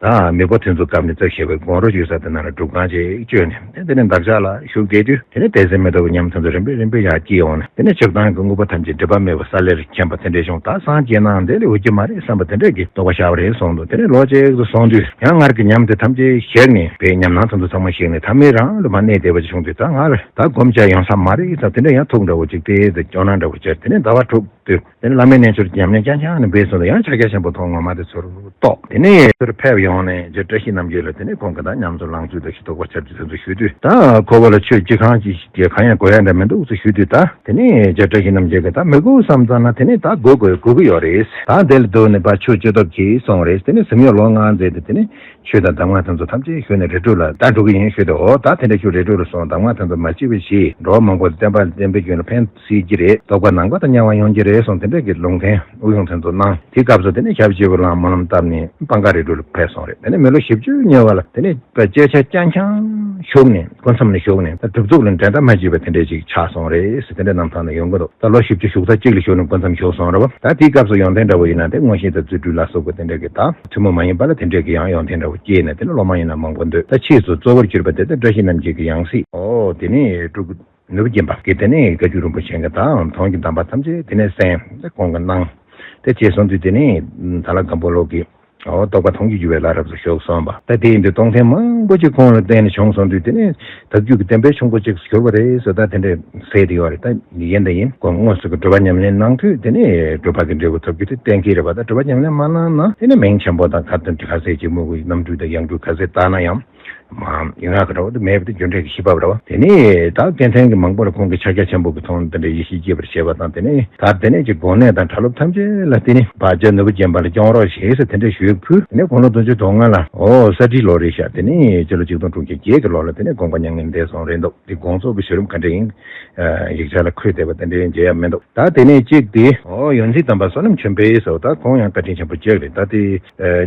ད་མེས་པོ་དེ་ཚོ་སྐབས་ནས་རྩ་བཞེས་པའི་དགོང་རོ་ཡོད་ས་དེ་ན་ལ་སྒྲུབ་ཁང་ཅིག་བཅོས་ནས་དེ་ནས་འདབ་ཆགས་ལ་ཤུགས་རྒྱས་དུས་དེ་ནས་དད་སེམས་མེ་ཏོག་གི་ཉམས་དེ་ཚོ་རིམ་པས་རིམ་པས་ཡར་སྐྱེས་ཡོང་ནས་དེ་ནས་ཆགས་སྡང་གི་དངོས་པོ་ཐམས་ཅད་སྒྲིབ་པ་མེད་པ་ས་ལེར་མཁྱེན་པ་དེ་འདྲས་བྱུང་། ད་སངས་རྒྱས་ནའང་འདི་ལས་འོས་ཀྱི་མ་རེད་བསམ་པ་དེ་འདྲས་ཀྱི་རྟོགས་པ་ཤར་བ་རེད་གསུངས་འདུག་དེ་ནས་ལོ་གཅིག་ཏུ་སོང་དུས་ཡང་སྔར་གྱི་ཉམས་དེ་ཐམས་ཅད་བཞེས་ནས་པའི་ཉམས་སྣང་དེ་ཚོ་ཚང་མ་བཞེས་ནས་ཐ་མའི་རང་ལ་མ་གནས་བསྡད་པ་ཅིག་བྱུང་དུས་ད་ང་ལ་ད་སྒོམ་བྱ་ཡོང་ས་མ་རེད་བསམ་དེ་འདྲས་ཡང་ཐུགས་འདྲ་བོ་ཅིག་དེ་ཚོ་སྐྱོ་སྣང་འདྲ་བོ་སྐྱེས། དེ་ནས་ཟླ་བ་དྲུག་དུས་དེ་ནས་བླ་མའི་རྣལ་འབྱོར་ཉམས་ལེན་རྐྱང་རྐྱང་ནས་འབད་སོང་དུས་ཡང་ཕྱག་རྒྱ་ཆེན་པོ་མཐོང་ངོ་མ་དེ་ཚོར་རྟོགས། དེ་ནས་ཚུར་ཕེབས་ཡོང་ནས་རྗེ་བཀྲ་ཤིས་རྣམ་རྒྱལ་ལ་དེ་ནས་ཁོང་གི་ད་ཉམས་སུ་བླང་ཚུལ་དང་ཞུ་དོགས་པ་ཆབས་ཅིག་དེ་ཚོ་ཞུས་དུས་ད་ཁོ་བོ་ལ་ཆོས་ཅི་གང་ཅི་ཞིག་གང་ཡང་གོ་ཡ་འདྲ་མི་འདུག་ཚུལ་ཞུས་དུས་ད་དེ་ནས་རྗེ་བཀྲ་ཤིས་རྣམ་རྒྱལ་གྱིས་ད་མི་དགོས་བསམ་ཙང་ན་དེ་ནས་ད་དགོས་དགོས་དགོས་ཀྱི་ཡོད་རེད། ད་དེ་ལ་སྡོད་ནས་ཕར་ཆོས་ཅི་ཐོབ་ཀྱིས་སོང་རེད། དེ་ནས་གཟིམ་ཡོག་ལོ་ལྔ་མཛད་དེ་དེ་ནས་ཆོས་དང་གདམས་ངག་དེ་ཚོ་ཐམས་ཅད་ཞུས་ནས་རི་ཁྲོད་ལ་ད་འགྲོ་གི་ཡིན་ཞུས་ཏེ་འོ་ད་དེ་འདྲ་ཞུ་རི་ཁྲོད་ལ་སོང་། གདམས་ངག་དེ་ཚོ་མ་བྱས་པ་ཞིག་འགྲོ་བ་མང་པོ་བསྟན་པ་བསྟན་པའི་རྒྱུན་ལ་ཕན་སྲིད་ཀྱི་རེད། རྟོགས་པ་ནང་པ་དང་མཉམ་པ་ཡོང་གི་རེད་གསུངས་དེ་འདྲ་གི་ལུང་བསྟན་ཨུ་ཡོན་དེ་ཚོ་གནང་། དེ་སྐབས་སུ་དེ་ནས་ཞབས་སྤྱི་བོ་ལ་སྨོན་ལམ་བཏབ་ནས་པང་ཁ་རི་ཁྲོད་ལ་ཕེབས་སོང་རེད། དེ་ནས་མི་ལོ་བཞི་བཅུ་ཉེ་བ་ལ་དེ་ནས་སྐད་ཆ་རྐྱང་རྐྱང་ཞུགས་ནས་སྐུ་མཚམས་ནས་ཞུགས་ནས་ད་སྒྲུབ་ཚུགས་ལ་འགྲན་ཟླ་མ་བྱེད་པ་དེ་འདྲས་ཅིག་ཆགས་སོང་རེད་ཟེར་དེ་འདྲའི་རྣམ་ཐར་ནང་ཡོང་གི་འདུག་ད་ལོ་བཞི་བཅུ་ཞུགས་ས་གཅིག་ལ་ཞུགས་ནས་སྐུ་མཚམས་ཞུགས་སོང་རེད་བ། ད་དེའི་སྐབས་སུ་ཡོན་ཏན་འདྲ་བོ་ཡིན་ན་དེ་མངོན་ཤེས་དང་རྫུ་འཕྲུལ་ལ་སོགས་པ་དེ་འདྲ་གི་ད་ཐུན་མོང་མ་ཡིན་པ་ལ་དེ་འདྲ་གི་ཡང་ཡོན་ཏན་འདྲ་བོ་སྐྱེས་ནས་དེ་ནས་སློབ་མ་ཡིན་ན་མང་པོ་འདུག་ད་ཕྱིས་སུ་གཙོ་བོར་གྱུར་པ་དེ་ད་བཀྲ་ཤིས་རྣམ་རྒྱལ་གྱི་ཡང་སྲིད་ཨོ་དེ་ནས་སྤྲུལ་སྐུ་ནོར་བུ་རྒྱན་པ་གི་དེ་ནས་བཀའ་བརྒྱུད་རིན་པོ་ཆེ་གི་དང་དོན་གྱི་གདམས་པ་ཐམས་ཅད་དེ་ནས་གསན་དེ་ཁོང་གིས་གནང་། དེ་བྱས་སོང་དུས་དེ་ནས་དྭགས་ལྷ་སྒམ་པོ་ལུགས་ཀྱི་ཨོ་རྟོགས་པ་མཐོང་ཆོས་བརྒྱུད་པའི་བླ་རབས་སུ་ཞུགས་སོང་བ། ད་དེ་ཡིན་དུས་གཏོང་ཐེངས་མང་པོ་ཅིག་ཁོང་ལ་བརྟེན་ནས་བྱུང་སོང་དུས་དེ་ནས་བདག་རྒྱུད་ཀྱི་བསྟན་པའི་ཆུང་པོ་ཅིག་གྱུར་པ་རེད་ཟེར་ད་དེ་འདྲས་ཟེར་དེ་ཡོད་རེད། ད་ཡིན་ད་ཡིན་ཁོང་དངོས་སུ་གི་སྒྲུབ་པ་ཉམས་ལེན་གནང་དུས་དེ་ནས་སྒྲུབ་པ་གི་འབྲས་བུ་ཐོབ་རྒྱུ་དེ་གཏན་འཁེལ་རེད་པ། ད་སྒྲུབ་པ་ཉམས་ལེན་མ་གནང་ན་དེ་ནས་མིང་ཆེན་པོ་དང་ཁ་ཏོན་གྱི་ཁ་ཟས་ཀྱི་དམུ་གུའི་རྣམ་འཕྲུལ་དང་ཡང་འཕྲུལ་ག་ཚད་བལྟས་ན་ཡང་། མ་ཡིན་ང་གི་འདྲ་བོ་དེ་མེད་པ་དེ་རྒྱུ་འབྲས་ཀྱི་ཤེས་པ་རེད་བ། དེ་ནས་ད་སྐད་འཐེན་གྱི་མང་པོ་ལ་ཁོང་གི་ཕྱག་རྒྱ་ཆེན་པོ་གི་ཐོག་ནས་དེ་འདྲའི་ཡེ་ཤེས་སྐྱེས་པར་བྱས་པ་དང་དེ་ནས་ད་དེ་ནས་ཀྱི་དགོན་གནས་དང་གྲྭ་སློབ་ཐམས་ཅད་ལ་དེ་ནས་བ་རྒྱ་ནོར་བུ་རྒྱན་པ་ལ་སྐྱོང་རོགས་བྱེད་ཟེར་དེ་འདྲའི་ཞུ་ཡིག་ཕུལ། དེ་ནས་དགུང་ལོ་བདུན་ཅུ་དོན་ལྔ་ལ་ཨོ་ས་ཁྲིའི་ལོ་རེད་ཤག་དེ་ནས་སྤྱི་ལོ་ཆིག་སྟོང་དྲུག་བརྒྱ་བརྒྱད་ཀྱི་ལོ་ལ་དེ་ནས་དགོངས་པ་མྱ་ངན་འདས་སོང་རེད་འདུག་དེ་དགོངས་རྫོགས་ཀྱི་བྱུང་རིམ་ག་འདྲ་ཡིན་ཡིག་ཆ་ལ་འཁོད་བསྡད་པ་དེ་འདྲའི་མཇལ་ཡ་མི་འདུག་ད་དེ་ནས་གཅིག་དེ་ཨོ་ཡོན་ཚིག་དམ་པ་བསོད་ནམས་ཆོས་འཕེལ་ཟེར་བ་ད་ཁོང་ཡང་བཀའ་དྲིན་ཆེན་པོ་གཅིག་རེད། ད་དེ་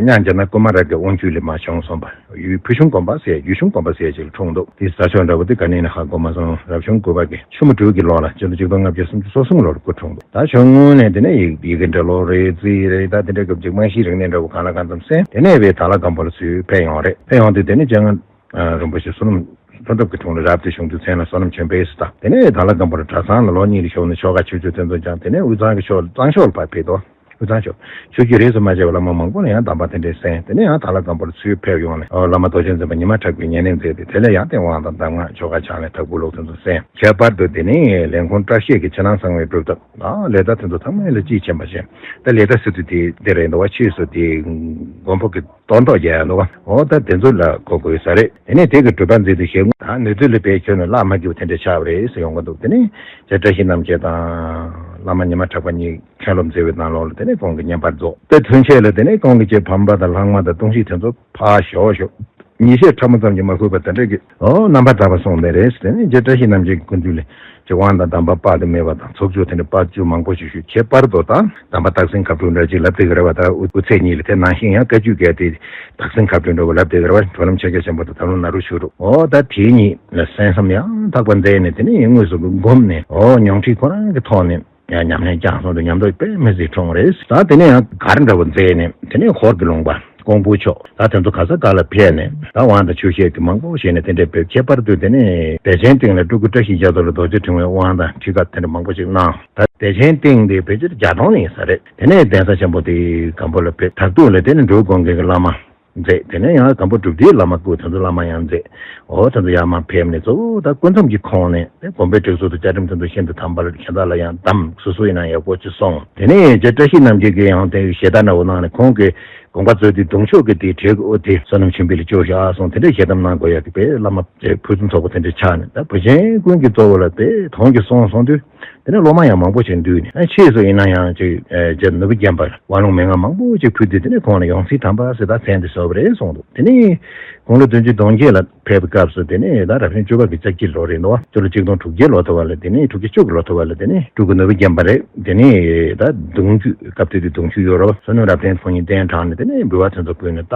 སྙན་རྒྱ་ན་ཀུ་མ་ར་གི་དབང་ཕྱུག་ལས་མར་བྱུང་སོང་བ། ཡུལ་ཕུལ་བྱུང་དགོན་པ་ཟེར་ཡུལ་གཞུང་དགོན་པ་ཟེར་ཅིག་ལ་འཁྲུངས་འདུག་དེ་ས་ཕྱོགས་འདྲ་བོ་དེ་ག་ནས་ནས་ཧ་གོ་མ་སོང་། རབ་བྱུང་དགུ་པ་གི་ཆུ་མོ་དྲུག་གི་ལོ་ལ་སྤྱི་ལོ་ཆིག་སྟོང་ལྔ་བརྒྱ་སུམ་ཅུ་སོ་གསུམ་ལོར་སྐུ་འཁྲུངས་འདུག་ད་ཆུང་ངུ་ནས་དེ་ནས་ཡི་ཡི་གེ་འབྲི་ཀློག་རེད་རྩིས་རེད་ད་དེ་འདྲ་གི་ཅིག་རྨང་གཞིའི་རིག་གནས་འདྲ་བོ་གང་ལ་གང་འཚམ་གསན། དེ་ནས་བའི་དྭགས་ལྷ་སྒམ་པོ་ལ་ཚུར་ཕེབས་ཡོང་རེད། ཕེབས་ཡོང་དུས་དེ་ནས་སྤྱན་སྔ་རིན་པོ་ཆེ་བསོད་ནམས་ལྷུན་གྲུབ་ཀྱི་དྲུང་ལ་རབ་ཏུ་བྱུང་དུས་མཚན་ལ་བསོད་ནམས་ཆོས་འཕེལ་ཟེར་ད། དེ་ནས་དྭགས་ལྷ་སྒམ་པོ་ལ་གྲྭ་ཚང་ལ་ལོ་གཉིས་ལ་ཞུགས་ནས་ཆོ་ག་ཆོས་སྤྱོད་དེ་ཚོ་སྦྱངས། དེ་ནས་དབུས་གཙང་གི་ཕྱོགས་གཙང་ཕྱོགས་ལ་ཕར་ཕེབས་ཏོ། དབུས་གཙང་ཕྱོགས་ཆོས་བརྒྱུད་རིས་སུ་མ་ཆད་པ་བླ་མ་མང་པོ་ལ་ཡང་གདམས་པ་དེ་འདྲས་གསན། དེ་ནས་ཡང་དྭགས་ལྷ་སྒམ་པོ་ལ་ཚུར་ཕེབས་ཡོང་ནས་ཨོ་བླ་མ་རྡོ་རྗེ་འཛིན་པ་ཉི་མ་གྲགས་པའི་ཉེ་གནས་མཛད་དེ་དེ་ལས་ཡང་དེ་དབང་དང་གདམས་ངག་ཆོ་ག་ཕྱག་ལེན་དྲག་པོ་ལུགས་དེ་ཚོ་གསན། ཁྱད་པར་དུ་དེ་ནས་ལས་ཁུངས་བཀྲ་ཤིས་ཀྱི་ཕྱི་ནང་གསང་བའི་སྒྲུབ་ཐབས་དང་ལས་ད་དེ་ཚོ་ཚང་མ་ལ་དཔྱིས་ཕྱིན་པ་བཞིན་ད་ལས་ད་སི་ཏུ་དེ་དེ་རེད་འདུག་བ། ཕྱིས་སུ་དེ་མགོན་པོ་གི་གཏོར་མདོ་རྒྱག་ཡ་འདུག་བ། འོ་ད་དེ་ཚོ་ལ་གོ་དགོས་ས་རེད། དེ་ནས་དེ་གི་སྒྲུབ་པ་མཛད་དུས་ཞལ་ངོ་ད་ནུས་ཚོད་ལ་བས་ཁྱོད་ནི་བརླག་མ་གི་བ་དེ་འདྲ་ཆགས་པ་རེད་ཟེར་ཡོང་གི་འདུག་དེ་ནས་རྗེ་བཀྲ་ཤིས་རྣམ་རྒྱལ་དང་བླ་མ་ཉི་མ་གྲགས་པ་གཉིས་མཁན་སློབ་མཛད་པའི་ནང་ལོགས་ལ་དེ་ནས་ཁོང་གི་བསྙེན་པར་རྫོགས། དེ་ཐུན་ཆད་ལ་དེ་ནས་ཁོང་གི་ཅེས་བམ་པ་དང་ལྷག་མ་དང་ལྟུང་བཤེས་དེ་ཚོ་ཕར་ཞོག་ཞོག་ཉིས་ཤས་ཕྲ་མོ་ཙམ་གྱིས་མ་གོས་པ་དེ་འདྲ་གི་ཨོ་རྣམ་པ་དག་པ་སོང་ནས་རེད། དེ་ནས་རྗེ་བཀྲ་ཤིས་རྣམ་རྒྱལ་གྱི་སྐུ་མདུན་ལས་ཀྱི་དབང་དང་གདམས་པ་དཔག་ཏུ་མེད་པ་དང་ཚོགས་མཆོག་དེ་འདྲ་དཔལ་འབྱོར་མང་པོ་ཞིག་ཞུས། ཁྱད་པར་དུ་དང་གདམས་པ་སྟག་སེང་ཁ་སྤྲུལ་འདྲ་ཅིག་ལབ་བསྡད་ཀྱི་རེད་བ། ད་དབུ་ཚད་གཉིས་ལ་དེ་ནང་བཞིན་ཡང་བཀའ་བརྒྱུད་གལ་ཏེ་སྟག་སེང་ཁ་སྤྲུལ་འདྲ་བོ་ལབ་བསྡད་ཀྱི་རེད་བ། གྲོལ་ལམ་ཕྱག་རྒྱ་ཆེན་པོ་དང་ད་ལུང་ནཱ་རོ་ཆོས་དྲུག་ཨོ་ད་དེ་གཉིས་ལ་གསན་བསམ་ཡང་དག་པ་མཛད་ནས་དེ་ནས་དངོས་སུ་བསྒོམས་ནས་ཨོ་མྱོང་ཁྲིད་ཁོ་རང་གི་ཐོག་ནས་ཡང་ཉམས་ལེན་བསྐྱངས་སོང་དུས་ཉམས་རྟོགས་དཔེ་མི་སྲིད་འཁྲུངས་རེད། ད་དེ་ནས་ཡང་གར་འདྲ་བོ་མཛད་ནས་དེ་ནས་ཧོར་གྱི་ལུང་པ། ཀོང་པོ་ཕྱོགས་ད་དེ་ཚོ་ག་ས་ག་ལ་ཕེབས་ནས་ད་དབང་དང་ཆོས་བཤད་ཀྱི་མང་པོ་བྱས་ནས་དེ་འདྲའི་བོད་ཁྱད་པར་དུ་དེ་ནས་བདེ་ཆེན་སྟེང་ལ་སྤྲུལ་སྐུ་བཀྲ་ཤིས་རྒྱ་མཚོ་ལ་རྡོ་རྗེ་ཕྲེང་བའི་དབང་དང་ཁྲིད་ཀ་དེ་འདྲ་མང་པོ་ཞིག་གནང་། ད་བདེ་ཆེན་སྟེང་དེ་བོད་ཕྱིར་རྒྱ་གདོང་ནས་ཡིན་ས་རེད། དེ་ནས་གདན་ས་ཆེན་པོ་དེའི་སྒམ་པོ་ལ་ཕེབས། དྭགས་ཏུ་ལ་དེ་ནས་འགྲོ་དགོན་དགེ་གི་བླ་མ་མཛད། དེ་ནས་ཡང་སྒམ་པོ་སྒྲུབ་སྡེའི་བླ་མ་སྐུ་དེ་ཚོ་བླ་མ་ཡང་མཛད། འོ་དེ་ཚོ་ཡར་མར་ཕེབས་ནས་གཙོ་བོ་ད་སྐུ་མཚམས་ཀྱི་ཁོངས་ནས་དེ་དགོན་པའི་སྒྲིག་སྲོལ་དང་བཅའ་ཁྲིམས་དེ་ཚོ་ཤིན་ཏུ་དམ་པར་གཞན་དག་ལ་ཡང་གདམས་སོ་སོ་ཡིན་ན་ཡག་པོ་ཅིག་སོང་། དེ་ནས་རྗེ་བཀྲ་ཤིས་རྣམ་རྒྱལ་གྱིས་ཡང་དེ་ཞལ་ཏ་འདྲ་བོ་གནང་ནས་ཁོང་གིས་དགོངས་པ་རྫོགས་དུས་གདུང་ཤུགས་ཀྱི་དེའི་གྲལ་གྱི་དབུ་དེ་བསོད་ནམས་ཆེན་པོ་ལ་བཅོལ་བཞག་སོང་། དེ་འདྲའི་ཞལ་གདམས་གནང་དགོས་ཡག་གི་དཔེ་བླ་མ་དེ་ཕུན་སུམ་ཚོགས་པ་དེ་འདྲ་ཆགས་ནས་ད་བུ་ཆེན་ཀུན་གྱི་གཙོ་བོ་ལ་དེ་དོན་གྱིས་སོང་སོང་དུས་ དེ་ནས་སློབ་མ་ཡང་མང་པོ་ཞིག་འདུས་ནས། ཨ་ཕྱིས་སུ་ཡིན་ན་ཡང་ཅིག་ཨེ་རྗེ་ནོར་བུ་རྒྱན་པར་དབང་ལུང་མན་ངག་མང་པོ་ཞིག་ཕུལ་དུས། དེ་ནས་ཁོང་ལ་ཡང་སྲིད་དམ་པ་ཟེར་ད་མཚན་དེ་གསོལ་བ་རེད་གསུངས་འདུག་དེ་ནས་དགུང་ལོ་བདུན་ཅུ་དོན་བརྒྱད་ལ་ཕེབས་པའི་སྐབས་སུ། དེ་ནས་ད་རབ་བྱུང་བཅུ་པ་གི་ལྕགས་བྱི་ལོ་རེད་འདུག་བ། སྤྱི་ལོ་ཆིག་སྟོང་དྲུག་བརྒྱ་ལོ་ཐོབ་པ་ལ། དེ་ནས་དྲུག་བརྒྱ་བཅུ་གི་ལོ་ཐོབ་པ་ལ། དེ་ནས་སྤྲུལ་སྐུ་ནོར་བུ་རྒྱན་པ་རེད། དེ་ནས་ད་གདུང་རྒྱུད་སྐབས་དེ་དུས་གདུང་རྒྱུད་ཡོད་རེད་བ། བསོད་ནམས་རབ་བརྟན་ཕོ་ཉས་གདན་དྲངས་ནས། དེ་ནས་འབུལ་བ་དེ་ཚོ་ཕུལ་ནས། ད་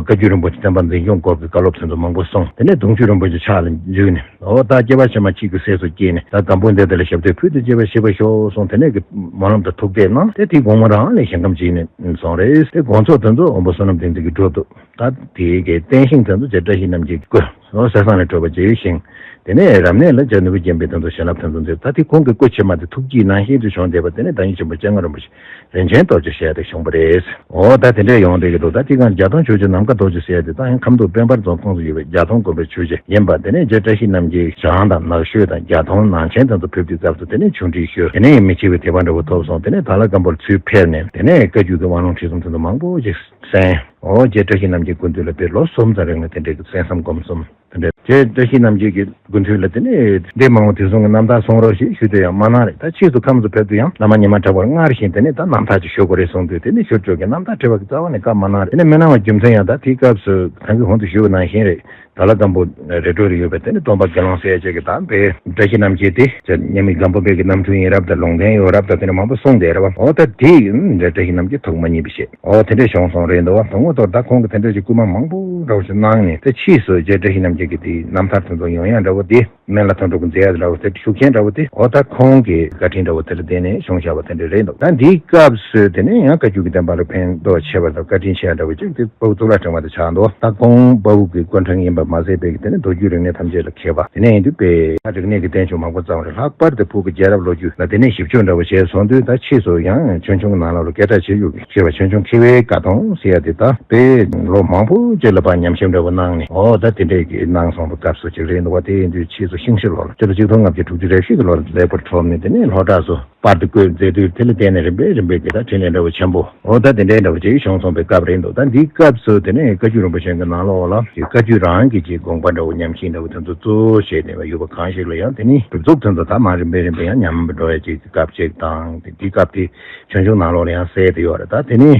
བཀའ་བརྒྱུད་རིན་པོ་ཆེ་བསྟན་པ་འཛིན་སྐྱོང་སྐོར་གྱི་བཀའ་སློབ་དེ་ཚོ་མང་པོ་གསུངས། དེ་ནས་གདུང་རྒྱུད་རིན་པོ་ཆེ་ཕྱག་ལ་འཇུས་ནས། འོ་ད་སྐྱེ་བ་ཕྱི་མ་གཅིག་གི་སྲས་སུ་སྐྱེས་ནས། ད་སྒམ་པོ་འདི་དེ་ལ་ཞབས་བཏོད་ཕུལ་ཏེ་སྐྱེ་བ་བཞི་པ་ཤོག་གསུངས། དེ་ནས་ཀྱི་སྨོན་ལམ་དང་ཐུགས་གཏད་གནང་། དེ་དེའི་དགོངས་པ་རང་ལས་གཞན་ཁམས་ཅིག་ནས་སོང་རེད། དེ་དགོངས་རྫོགས་དེ་ཚོ་དབོན་པོ་བསོད་ནམས་བསྟན་འཛིན་གྱིས་གྲུབ་འདུག་ད་དེའི་གི་བསྟན་བཤིག་དེ་ཚོ་རྗེ་བཀྲ་ཤིས་རྣམ་རྒྱལ་གྱིས་བསྐུལ། འོ་གསེར་ཟངས་ལས་གྲུབ་པ་རྗེ་ཡིས་བཞེངས། དེ་ནས་རབ་གནས་ལ་རྗེ་ནོར་བུ་རྒྱན་པའི་དེ་ཚོ་བྱིན་རླབས་དེ་ཚོ་མཛད། ད་དེ་ཁོང་གི་སྐུ་ཕྱི་མ་དེ་ཐུགས་བསྐྱེད་ནང་བཞིན་དུ་བྱུང་བསྡད་པ། དེ་ནས་བདག་ཉིད་ཆེན་པོ་སྤྱན་སྔ་རིན་པོ་ཆེ་རིན་ཆེན་རྡོ་རྗེ་ཞེས་དེ་བྱུང་བ་རེད། འོ་ད་དེ་འདྲས་ཡོང་བསྡད་ཀྱི་འདུག་ད་དེ་གང་བརྒྱ་སྟོང་ཆོས་རྗེ་ནམ་མཁའ་རྡོ་རྗེ་ཟེར་ཡ་དེ། ད་ཡང་ཁམས་སྡོང་དཔལ་འབར་རྫོང་ཁོངས་སུ་ཡོད་པའི་བརྒྱ་སྟོང་དགོན་པའི་ཆོས་རྗེ་ཡིན་པ། དེ་ནས་རྗེ་བཀྲ་ཤིས་རྣམ་རྒྱལ་ཞང་དང་ནགས་ཤོད་དང་བརྒྱ་སྟོང་ནང་ཆེན་དེ་ཚོ་ཕེབས་དུས་སྐབས་སུ། དེ་ནས་ཆུང་འདྲིས་ཤོར། དེ་ནས་མི་ཕྱེད་པའི་དད་པ་འདྲ་བོ་ཐོབ་སོང་། དེ་ནས་དྭགས་ལྷ་སྒམ་པོར་ཚུར་ཕེབས་ནས། དེ་ནས་བཀའ་བརྒྱུད་ཀྱི་དབང་ལུང་ཁྲིད་གསུམ་དེ་ཚོ་མང་པོ་ཞིག་གསན། འོ་རྗེ་བཀྲ་ཤིས་རྣམ་རྒྱལ་སྐུ་མདུན་ལ་དཔེ་ལོ་གསུམ་ཙམ་རིང་ལ་དེ་འདྲའི་གི་གསན་བསམ་སྒོམ་གསུམ། དེ་འདྲ་རྗེ་བཀྲ་ཤིས་རྣམ་རྒྱལ་གྱི་སྐུ་མདུན་ལ་དེ་ནས་འདི་མང་པོ་དེ་གསུང་གི་རྣམ་ཐར་གསུང་རོགས་ཞེས་ཞུས་ཏེ་ཡང་མ་གནང་རེད། ད་ཕྱིས་སུ་ཁམས་སུ་ཕེབས་དུས་ཡང་བླ་མ་ཉི་མ་གྲགས་པར་སྔར་བཞིན་དེ་ནས་ད་རྣམ་ཐར་ཅིག་ཞུ་དགོས་རེད་གསུངས་དུས། དེ་ནས་ཞུ་ཆོག་གི་རྣམ་ཐར་ཁྲིད་པ་གི་རྩ་བ་ནས་བཀའ་མ་གནང་རེད། དེ་ནས་མི་གནང་བའི་རྒྱུ་མཚན་ཡང་ད་དེའི་སྐབས་སུ་ད་གིན་གོང་དུ་ཞུས་པ་ནང་བཞིན་རེད། དྭགས་ལྷ་སྒམ་པོ་རི་ཁྲོད་ལ་ཡོད་པའི་དེ་ནས་སྟོན་པ་དགེ་སློང་ཟེར་ཡ་ཅིག་གིས་ད་དཔེ་བཀྲ་ཤིས་རྣམ་རྒྱལ་དེ་མཉམ་མེད་སྒམ་པོ་པའི་གི་རྣམ་སྤྲུལ་ཡིན་རབས་དང་ལུང་བསྟན་ཡོད་རབས་དང་དེ་འདྲ་མང་པོ་གསུངས་བསྡད་རེད་བ། འོ་ད་དེ་ཡིན་རྗེ་བཀྲ་ཤིས་རྣམ་རྒྱལ་ཐུགས་མ་མཉེས་པའི་ཞེས། འོ་དེ་འདྲ་བྱུང་སོང་རེད་འདུག་བ། དང་པོ་ཐོག་ད་ཁོང་གིས་དེ་འདྲ་ཞིག་སྐུལ་མ་མང་པོ་འདྲ་བོ་ཞིག་གནང་ནས། དེ་ཕྱིས་སུ་རྗེ་བཀྲ་ཤིས་རྣམ་རྒྱལ་གྱི་དེའི་རྣམ་ཐར་དེ་ཚོ་ཡོང་ཡ་འདྲ་བོ་དེ། སྨན་བླ་ཐུབ་འགྲུབ་ཀྱིས་མཛད་ཡ་འདྲ་བོ་དེ། ཤུགས་རྐྱེན་འདྲ་བོ་དེ། འོ་ད་ཁོང་གི་བཀའ་དྲིན་འདྲ་བོ་དེ་ལ་བརྟེན་ནས་བྱུང་བཞག་པ་དེ་འདྲ་རེད་འདུག་ད་འདིའི་སྐབས་སུ་དེ་ནས་ཡང་བཀའ་བརྒྱུད་ཀྱི་བསྟན་པ་ལ་ཕན་ཐོགས་ཆེ་བ་དང་བཀའ་དྲིན་ཆེ་བ་འདྲ་བོ་ཅིག་དེ་དཔའ་བོ་གཙུག་ལག་ཕྲེང་བ་དེ་ཆགས་འདུག་ད་ཁོང་དཔའ་བོ་གི་སྐུ་ཕྲེང་ཡིན་པ་མ་ཟད་པའི་གི་དེ་ནས་མདོ་རྒྱུད་རིག་གནས་ཐམས་ཅད་ལ་མཁས་པ། དེ་ནས་ཡིན་དུས་དཔེ་རིག་གནས་ཀྱི་བསྟན་བཅོས་མང་པོ་བརྩམས་རེད། ལྷག་པར་དུ་ཕུག་གི་རྒྱལ་རབས་ལོ་རྒྱུས་ལ་དེ་ནས་ཞིབ་འཇུག་འདྲ་བོ་བྱས་སོང་དུས། ད་ཕྱིས་སུ་ཡང་ཆོས་འབྱུང་ནང་ལོགས་ལ་སྐད་གྲགས་ཆེ་ཤོས་ཀྱི་ཞེས་པ་ཆོས་འབྱུང་མཁས་པའི་དགའ་སྟོན་ཟེར་ཡ་དེ་ད་དཔེ་ལོ་མང་པོ་ཅིག་ལ་ཕར་ཉམས་ཞིབ་འདྲ་བོ་གནང་ནས། འོ་ད་དེ་འདྲས་ཀྱི་གནང་སོང་བའི་སྐབས་སུ་ཅིག་རེད་འདུག་བ། དེ་ཡིན་དུས་ཕྱིས་སུ་ཤིང་བྱི་ལོ་ལ་སྤྱི་ལོ་ཆིག་སྟོང་ལྔ་བརྒྱ་དྲུག་ཅུ་རེ་བཞི་གི་ལོ་ལ་མཛད་པར་གྲུབ་ནས། དེ་ནས་ལྷོ་བྲག་སུ་པར་དུ་བརྐོས་མཛད་དུས། དེ་ལ་བརྟེན་ནས་རིམ་པས་རིམ་པས་ཀྱི་ད་འཕྲིན་ལས་འདྲ་བོ་ཆེན་པོ། འོ་ད་དེ་འདྲའི་འདྲ་བོ་ཅིག་བྱུང་སོང་བའི་སྐབས་རེད་འདུག་ད་འདིའི་སྐབས་སུ་དེ་ནས་བཀའ་བརྒྱུད་རིན་པོ་ཆེ་གི་ནང་ལོགས་ལ་དེ་བཀའ་བརྒྱུད་རང་གི་ཅིག་དགོངས་པ་འདྲ་བོ་ཉམས་ཞིབ་འདྲ་བོ་དེ་ཚོ་གཙོ་བོ་བྱས་ནས་ཡོད་པ་གང་ཞིག་ལ་ཡང་། དེ་ནི་གྲུབ་ཚུལ་དེ་ཚོ་ད་མར་རིམ་པས་རིམ་པས་ཡང་ཉམས་འགྲོ་ཡ་ཅིག་གི་སྐབས་ཅིག་དང་། དེ་དེའི་སྐབས་དེ་ཆོས་འབྱུང་ནང་ལོགས་ལ་ཡང་གསལ་དུ་ཡོད་རེད། ད་དེ་ནི་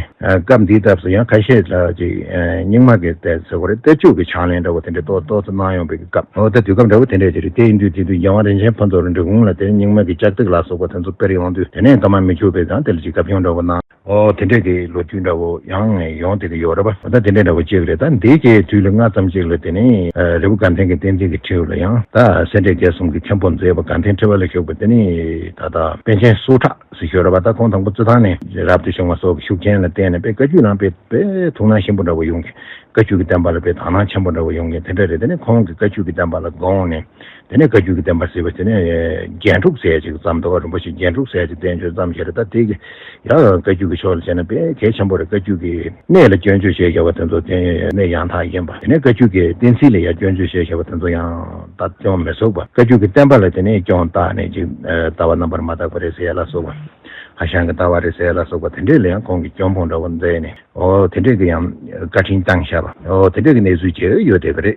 སྐབས་འདིའི་སྐབས་སུ་ཡང་ཁ་ཤས་ལ་ཅིག་རྙིང་མ་གི་གཏེར་ཟེར་དགོས་རེད། གཏེར་བཅུག་གི་ཕྱག་ལེན་འདྲ་བོ་དེ་འདྲ་ཏོག་ཏོག་ཙམ་གནང་ཡོང་བའི་གི་སྐབས། འོ་ད་དུས་སྐབས་འདྲ་བོ་དེ་འདྲས་ཅིག་རེད། དེ་ཡིན་དུས་དེ་དུས་རྒྱལ་དབང་རིན་ཆེན་ཕུན་ཚོགས་རིན་པོ་ཆེ་གུང་ལ་དེ་རྙིང་མ་གི་ལྕགས་སྟེགས་ལ་སོགས་པ་དེ་ཚོ་དཔེར་ཡོང་དུས། དེ་ནས་ཀརྨ་མི་བསྐྱོད་པས་ཀྱང་དེ་ལ་ཅིག་བཀའ་བཀྱོན་འདྲ་བོ་གནང་། འོ་དེ་འདྲས་ཀྱི་ལོ་རྒྱུས་འདྲ་བོ་ཡང་ཡོང་བསྡད་ཀྱི་ཡོད་རེད་པ། འོ་ད་དེ་འདྲས་འདྲ་བོ་ཅིག་རེད། ད་འདི་གའི་དུས་ལ་སྔ་ཙམ་ཅིག་ལ་དེ་ནས་རི་བོ་དགའ་ལྡན་གྱི་བསྟན་འཛིན་གྱི་ཁྲིའུ་ལ་ཡང་ད་སེ་འབྲས་དགེ་གསུམ་གྱི་མཁན་པོ་མཛད་པ། དགའ་ལྡན་ཁྲི་པ་ལ་བཞུགས་པ་དེ་ནས་ད་ལྟ་པཎ་ཆེན་སུ་ཁྲག་ཟེར་ཞུ་རེད་པ། ད་ཁོང་དང་པོ་རྩི་ཐང་ནས་རབ་ཏུ་བྱུང་བ་སོགས་ཀྱི་ཤུགས་རྐྱེན་ལ་བརྟེན་ནས་དཔེ་བཀའ་བརྒྱུད་ནང་དཔེ་དཔེ་ཐུགས་སྣང་ཆེན་པོ་འདྲ་བོ་ཡོང་གི། བཀའ་བརྒྱུད་ཀྱི་བསྟན་པ་ལ་དཔེ་དག་སྣང་ཆེན་པོ་འདྲ་བོ་ཡོང་མཁན་དེ་འདྲ་རེད། དེ་ནས་ཁོང་གིས་བཀའ་བརྒྱུད་ཀྱི་བསྟན་པ་ལ་དགོངས་ནས། དེ་ནས་བཀའ་བརྒྱུད་ཀྱི་བསྟན་པ་ཟེར་བ་དེ་ནས་རྒྱན་དྲུག་ཟེར་ཡ་ཅིག་བརྩམས་འདུག་རིན་པོ་ཆེ་རྒྱན་དྲུག་ཟེར་ཡ་ཅིག་བསྟན་བཅོས་བརྩམས་བཞག་རེད། ད་དེ་གི་ཡང་བཀའ་བརྒྱུད་ཀྱི་ཕྱོགས་ལ་བྱས་ན་དཔེ་གལ་ཆེན་པོ་རེད། བཀའ་བརྒྱུད་ཀྱི་གནས་ལ་སྐྱོན་བརྗོད་བྱས་བཞག་པ་དེ་ཚོ་དེ་གནས་ཡང་དག་ཡིན་པ། དེ་ནས་བཀའ་བརྒྱུད་ཀྱི་བསྟན་སྲིད་ལ་ཡང་སྐྱོན་བརྗོད་བྱས་བཞག་པ་དེ་ཚོ་ཡང་ད་སྐྱོན་མི་ཚུགས་པ། བཀའ་བརྒྱུད་ཀྱི་བསྟན་པ་ལ་དེ་ནས་སྐྱོན་བཏགས་ནས་ཅིག་ལྟ་བ་རྣམ་པར་མ་དག་པ་རེད་ཟེར་ཡ་ལ་སོགས་པ། ཧྭ་ཤང་གི་ལྟ་བ་རེད་ཟེར་ཡ་ལ་སོགས་པ་དེ་འདྲས་ལ་ཡང་ཁོང་གིས་སྐྱོན་སྤོང་འདྲ་བོ་མཛད་ནས། འོ་དེ་འདྲས་ཀྱི་ཡང་བཀའ་དྲིན་བཏང་བཞག་པ། འོ་དེ་འདྲས་ཀྱི་གནས་ཚུལ་ཅིག་ཡོད་བསྡད་པ་རེད།